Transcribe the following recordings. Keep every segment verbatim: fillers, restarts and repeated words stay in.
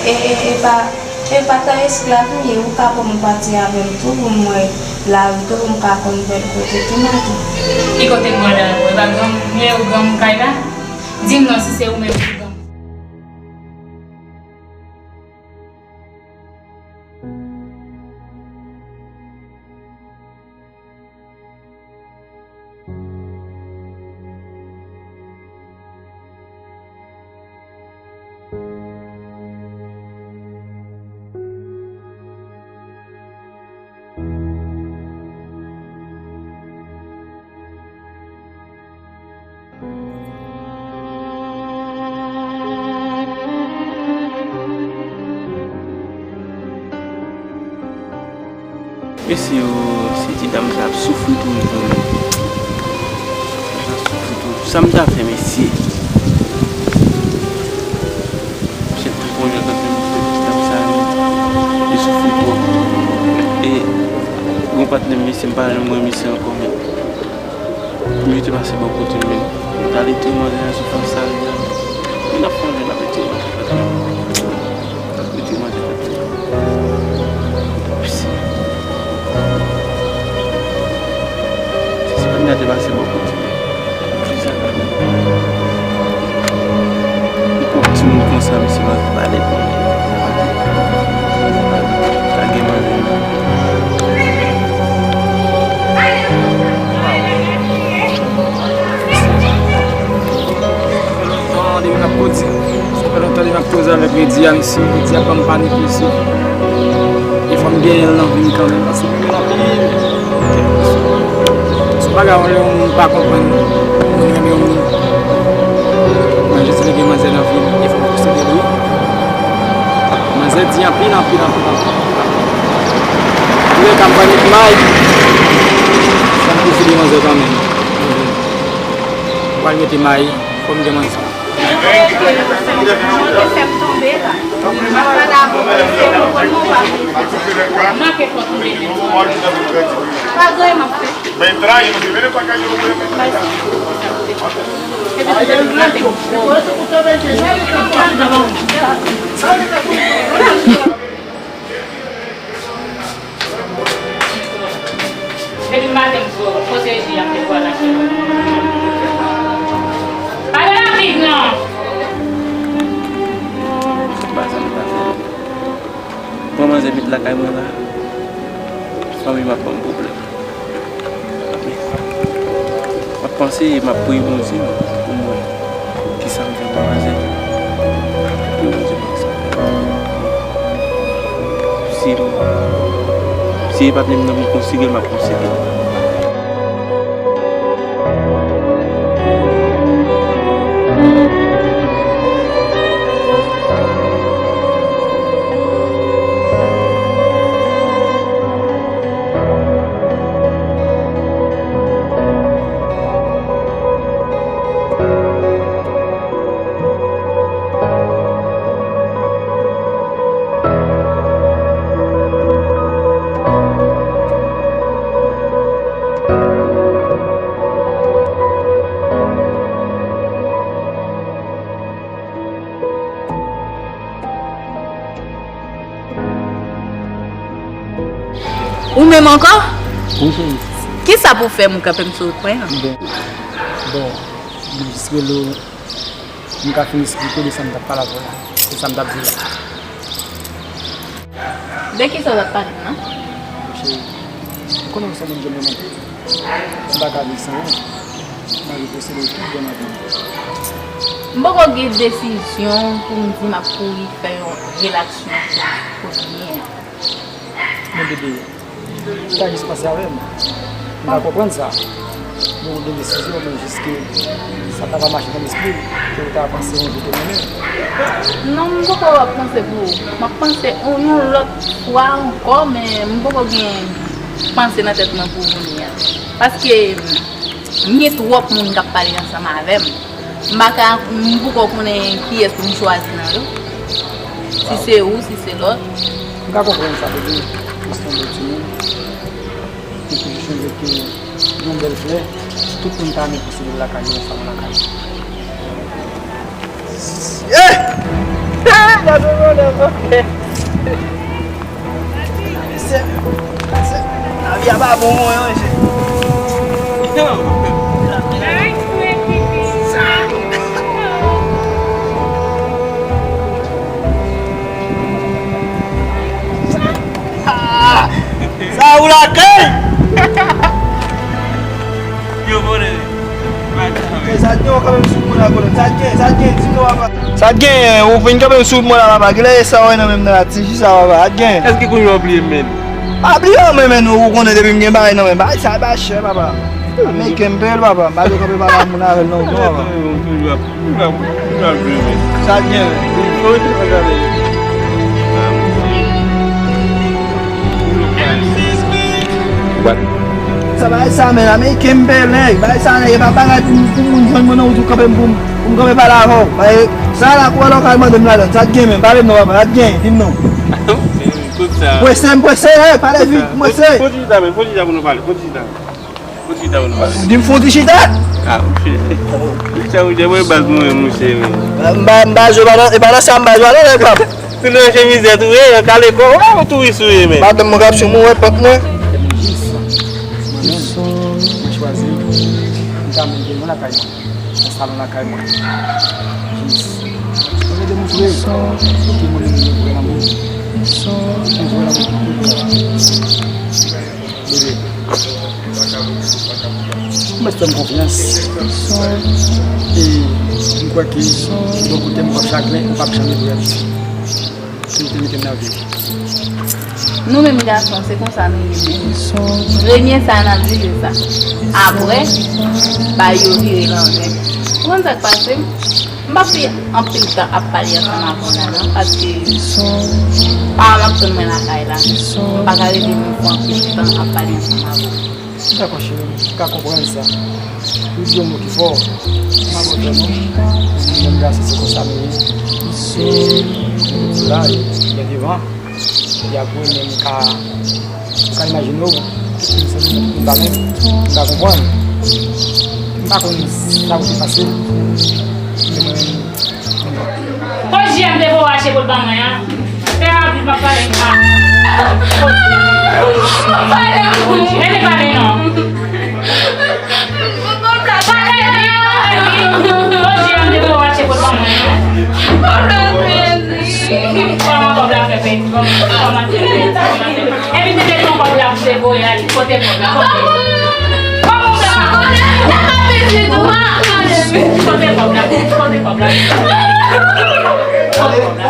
E, e, e pa, e pa ta esklav m ye, ou ka ban m pati avè m tou pou m wè lari tou pou m ka konn bèl kote tou maten. Ki kote m pral avè w? E pa granm m ye ou granm kay la? Di m non si se ou menm ki granm. Mesye o, se ti dam sa ap soufri tou wi frè m. Sa ap soufri tou. Sa m ta fè mesye? Mesye ap tou konjwe kanpe mesye ti dam sa yo. Li soufri twòp. E yon patnè m mesye m pa janm wè mesye ankò men. Pou m te pase bò kote l men. M t al retire manzè nan soufrans sa l nan. N ap fè yon jèn ap retire manzè kote l. L ap retire manzè kote l. Pise. Si se pa m nan te pase bò kote l. Li pran timoun konsa, mesye, manzè pale pou li. Lage manzè nan. Sa fè lontan depi n ap koze. Sa fè lontan depi n ap koze avèk Redi a, mesye. Redi a ban m panik, mesye. E fò m genyen l nan vi m kanmenm, paske m renmen l anpil. Se yon bagay yon lè yon moun pa konprann, moun renmen yon moun. Mwen jis vle gen manzè nan vi m, e fò m posede l wi. Manzè di anpil, anpil, anpil, anpil. Antoulèka, m pral met may. Fò m posede manzè kanmenm. M pral mete may, fò m gen manzè. Depi maten m sou kote Reji ap fè vwal ap fè. Pale rapid non! Pran manzè met lakay mwen la. Fanmi m ap ban m pwoblèm. M ap panse, m ap priye Bondye pou m wè kisa m fè pou manzè. M ap priye Bondye pou kisa m fè pou manzè. Si, si e patnè m nan pou m konsidere l, m ap konsidere l. Ou menm ankò? Wi, cheri. Kisa pou fè m kanpe m sou pwen an? Bon, bon, m jis rele w, m ka fin esplike de sa m t ap pale avè w la. Se sa m t ap di w la. De kisa w t ap pale m nan? Cheri, ou konnen ou se moun je m renmen anpil. M pa ka viv san ou. M anvi posede w tout bon nan vi m. M poko gen desizyon pou m di m ap kouri fè yon relasyon pou, pou byen. Men bebe, ou ta jis panse avè m. M ka konprann sa. Bon, ou gen desizyon, men jis ke sa ta va mache nan lespri m, ke ou ta panse yon jou te mennen. Non, m poko ap panse pou ou. M ap panse yon, yon lòt fwa ankò, men m poko gen panse nan tèt mwen pou kounye a. Paske m gen twòp moun k ap pale ansanm avè m. M pa ka, m poko konnen kiyès pou m chwazi nan yo. Si se ou, si se lòt. M ka konprann sa, bebe. Ou se yon bèl timoun. Epi ou sonje ke yon bèl flè, tout moun ta renmen posede l lakay yo, sa nan lakay yo. Yeah! Gade vòlè, vòlè. Mesye, mesye, lavi a pa bon, mwen, mesye. Sa ou lakay! Yo, vòlè. Sa t gen, w kanpe m sou mwen la, konnen. Sa t gen, sa t gen, di m non, papa. Sa t gen, ou vin kanpe m sou mwen la, papa. Kilè e sa w wè nan men m nan la, ti ji sa, papa. Sa t gen. Èske kounye a w bliye m, men? Pa bliye w, men, men, ou konnen depi m gen bagay nan men. Bagay sa, bagay chè, papa. Ameriken m peye l, papa. M pa dwe kanpe pale a moun avè l, non, non, papa. Toujou ap, toujou ap, toujou ap bliye, men. Sa t gen, men. Ou te fè gade. Sa bagay sa, men, ameriken m peye nèg. Bagay sa, nèg, e pa bagay pou, pou moun jwenn mwen nan wout ou kanpe m pou m, pou m kanpe pale avè w. Bagay sa la, kou wè lè w ka mande m ladan. Sa t gen, men, pale m non, papa, sa t gen, di m non. Prese, m prese, eh, pale vit, m prese. Fò ti chita, men, fò ti chita pou nou pale, fò ti chita. Fò ti chita pou nou pale. Di m fò ti chita? Ah, mouche. Sa ou di, mwen baz mwen, mouche, men. M ba, m baz, e pa nan, e pa nan sa m baz, non, nèg pa. Tou nan chemizèt ou ye, nan kale kò, ou pa yon touris ou ye, men. Madanm mwen k ap sou mwen, wè pant mwen. Mwen menm, mwen chwazi, m ta menm gen mwen lakay mwen, nan salon lakay mwen. Jis. Mwen vle demontre pou ki moun li menm vrè lanmou. Yon vrè lanmou pou tout moun. Bebe. Ou mèt fè m konfyans. E m kwè ke si w bò kote m, w p ap chagren, ou p ap janm regrèt. Si w te mete m nan vi w. Nou menm gason, se konsa nou ye menm. Premye sa n ap di se sa. Apre, bagay yo vire lanvè. Ou konn sa k pase? M p ap fè anpil tan ap pale ansanm avè w la non, paske pa m ap tann mwen lakay la. M pa ka rete pou m fè anpil tan ap pale ansanm avè w. Dakò, cheri, m ka konprann sa. Ou di yon mo ki fò, m pa konprann non. Menm gason, se konsa nou ye. Se, se la, e, byen devan. Epi apre, men m ka, m ka imajine w, tout moun se moun, m pa menm, m ka konprann. M pa konn sa ou te pase, men mwen menm, m pa. Kot J M te voye achte pou l ban mwen an? Fè rapid, m ap pale. Rete pale non. Epi te te ton kòb la pou te voye al, kote kòb la? Kote kòb la? Kote kòb la? Kote kòb la?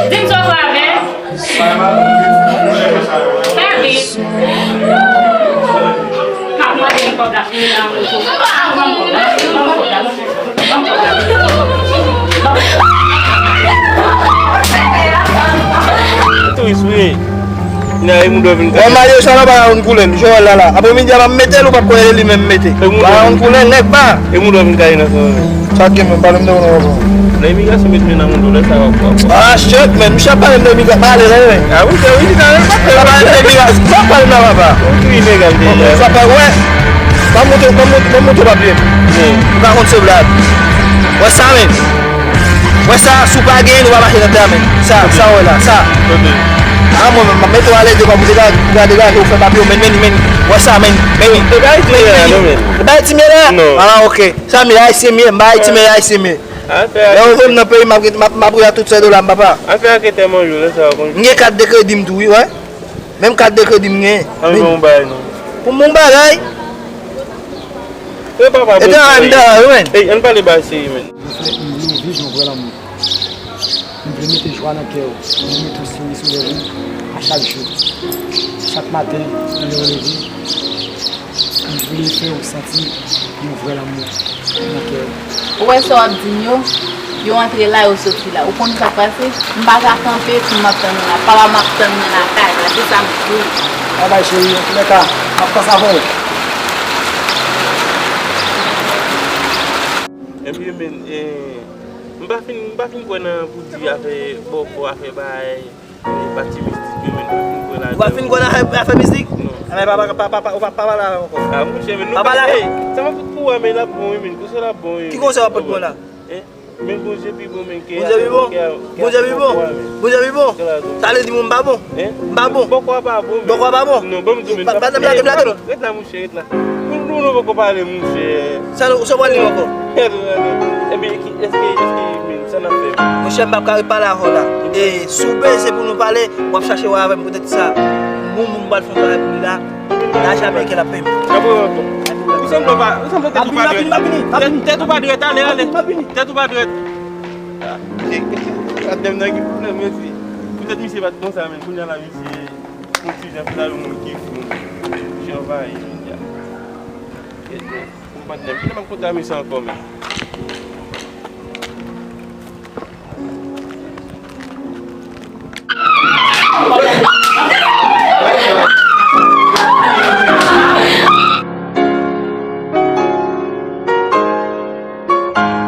Di m sa w fè avè l. Fè vit. M ap mande m kòb la pou mete nan moto. Ban m kòb la. Ban m kòb la. Ban m kòb la. Touris ou ye? Nan e moun dwe vin kay. Mwen mayo sa la pa yon koulè, Joel la la. Apre midi a pa mete l ou p ap konnen li menm mete. Pa yon koulè nèg pa. E moun dwe vin kay nan sa. Sa k gen menm, pale m de ou non, papa. Nan imigrasyon met men nan moun tou, lè sa w ap, w ap. Ah, shit, man. Misye ap pale m de imigrasyon. Pale, pale, pale. Ah, wi, se wi, sa, sa, sa, pale m de imigrasyon. Sa pale m nan, papa. Ou ki ilegal deja. Sa pa, wè. Ban m montre, ban m montre, ban m montre papye m. Ou ka konn se blag. Wè sa, men. Wè sa, si w pa gen, ou pa mache nan tè a, men. Sa, sa, wè la, sa. Ah, mwen, mwen, mwen mete w alèz de kòb, ou degaje, ou degaje, ou fè papye w, men, men, men. Wè sa, men, men. E pa Ayiti m ye la, non, men. E pa Ayiti m ye la? Non. Ah, ok. Sa m ye, Ayisyen m ye, m pa Ayiti, men Ayisyen m ye. Lè yo voye m nan peyi m, m ap, m ap, m ap rele tout sèl dola m, papa. Afè a ke tèlman yo, lè sa yo konn. M gen kat de kredi m tou, wi, wè. Menm kat de kredi m genyen. Ann fè yon bagay, non. Pou m bon bagay. E papa, e bon travay m ta, wi, men. Ey, ann pale bagay serye, men. M vle, m vle w viv yon vrè lanmou. M vle mete jwa nan kè w. M vle mete yon souri sou lèv ou a chak jou. Chak maten, lè w leve, m vle fè w santi yon vrè lanmou nan kè w. Ou wè sa w ap di m yo? Yo antre la, yo soti la. Ou konn sa k pase? M pa ka kanpe pou m ap tann ou la. Papa m ap tann mwen lakay la. Se sa m di w. Babay cheri, antoulèka, m ap panse avè w. Epi, men, eh, M pa fin, m pa fin kwè nan pou di afè bòkò, afè bagay, e pati mistik yo, men m pa fin kwè ladan. Ou pa fin kwè nan afè, afè mistik? Non. Anben, pa, pa, pa, pa, pa, pa pale avè m ankò. Ah, monchè, men nou pa, ey, sa m ap fout pou wè, men l ap bon, wi, men konsèy la ap bon, wi. Ki konsèy w ap pot mwen la? Hein? Men Bondye pi bon, men ke Bondye pi bon. Bondye pi bon. Bondye pi bon. Sa vle di mwen m pa bon. M pa bon. Bòkò a pa bon. Bòkò a pa bon. Non, ban m di w, men. Pa, pa, pa, pa, pa, ret la, monchè, ret la. Nou, nou, nou poko pale, monchè. Sa nou, sa w pral li ankò? Ebyen, ki, èske, èske, men, sa n ap fè? Monchè, m p ap ka ret pale avè w la. E, si w bezwen pou nou pale, w ap chache wè avè m poutèt sa. Moun, moun pral fè yon travay pou li la. Lajan ameriken l ap peye m. Ou sanble pa, ou sanble tèt ou pa dwèt. Tèt, tèt ou pa dwèt, ale, ale. Tèt ou pa dwèt. Ah, patnè m nan gen pwoblèm, mèsi. Poutèt misye pa t konsa, men kounye a la, misye, yon ti jan fè l yon moun ki fou. Misye anvayi, jodi a. Kèt, men. Patnè m, kilè m ap kontre a misye ankò, men?